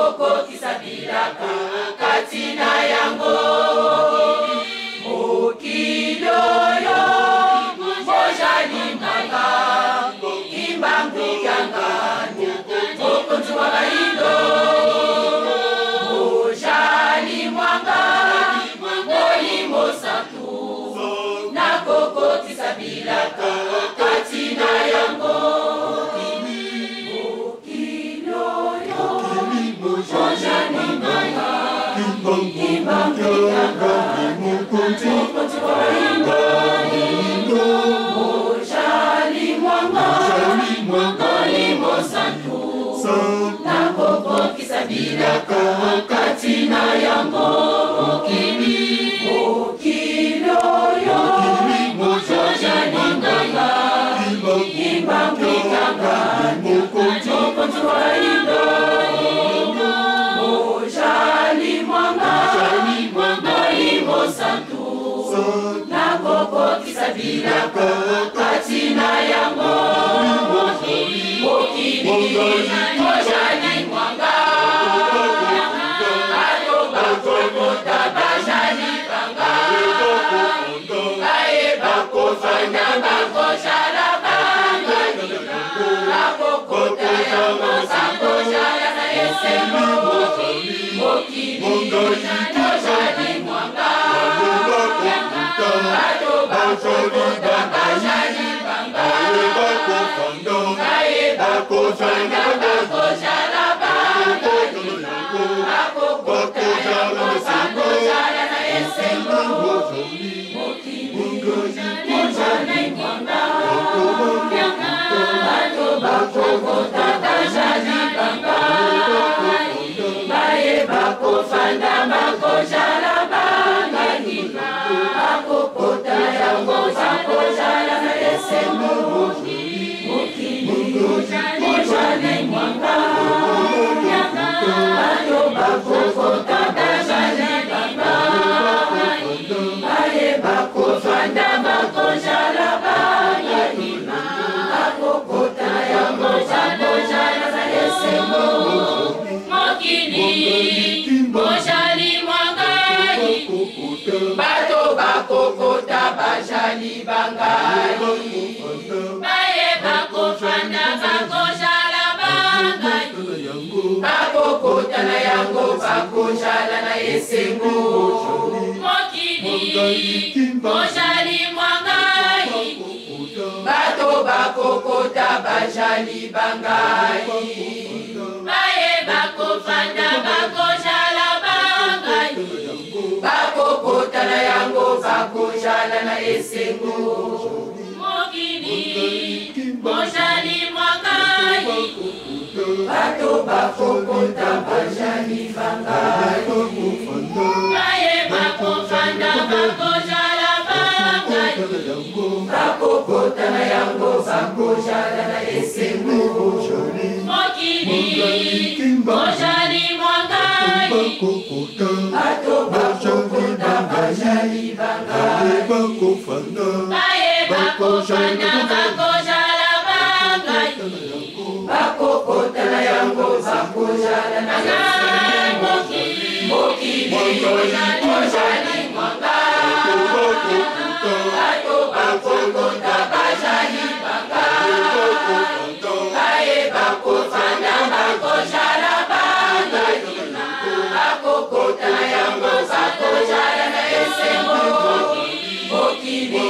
Nakokokisa bilaka kati na yango. Mokili oyo mojali mwanga, Kimbangu Kiangani, mokonzi wa baindo. Mojali mwanga, Molimo Santu, nakokokisa bilaka kati na yango. Mokili oyo mojali mwanga, Kimbangu Kiangani, mokonzi wa baindo. Mojali mwanga, Molimo Santu, nakokokisa bilaka kati na yango. Mokili oyo mojali mwanga, Kimbangu Kiangani, mokonzi wa baindo. Mojali mwanga, Molimo Santu, nakokokisa bilaka kati na yango. Mokili mojali mwanga, bato bakokota bajali banga, baye bakofanda bakojala bangani, bakokota yango bakojala na esengo. Mokili mojali mwanga, bato bakokota bajali banga, baye bakofanda bakojala bangani, bakokota yango bakojala na esengo. Mokili mojali mwanga, bato bakokota bajali banga, baye bakofanda bakojala bangani, bakokota yango bakojala na esengo. Mokili mojali mwanga, bato bakokota bajali banga, baye bakofanda bakojala bangani, bakokota yango bakojala na esengo. Mokili mojali mwangai, bato bakokota bajali bangai, baye bakofanda bakojala bangai, bakokota na yango bakojala na esengo. Mokili mojali mwangai, bato bakokota bajali bangai, baye bakofanda bakojala bangai, bakokota na yango bakojala na esengo. Mokili mojali mwangai, bato bakokota bajali bangai, baye bakofanda bakojala bangai, bakokota na yango bakojala na esengo. Mokili mojali mwangai, bato bakokota bajali bangai, baye bakofanda bakojala bangai, bakokota na yango bakojala na esengo. Mokili mojali mwanga, bato bakokota bajali banga, baye bakofanda bakojala bangai, bakokota na yango bakojala na esengo. Mokili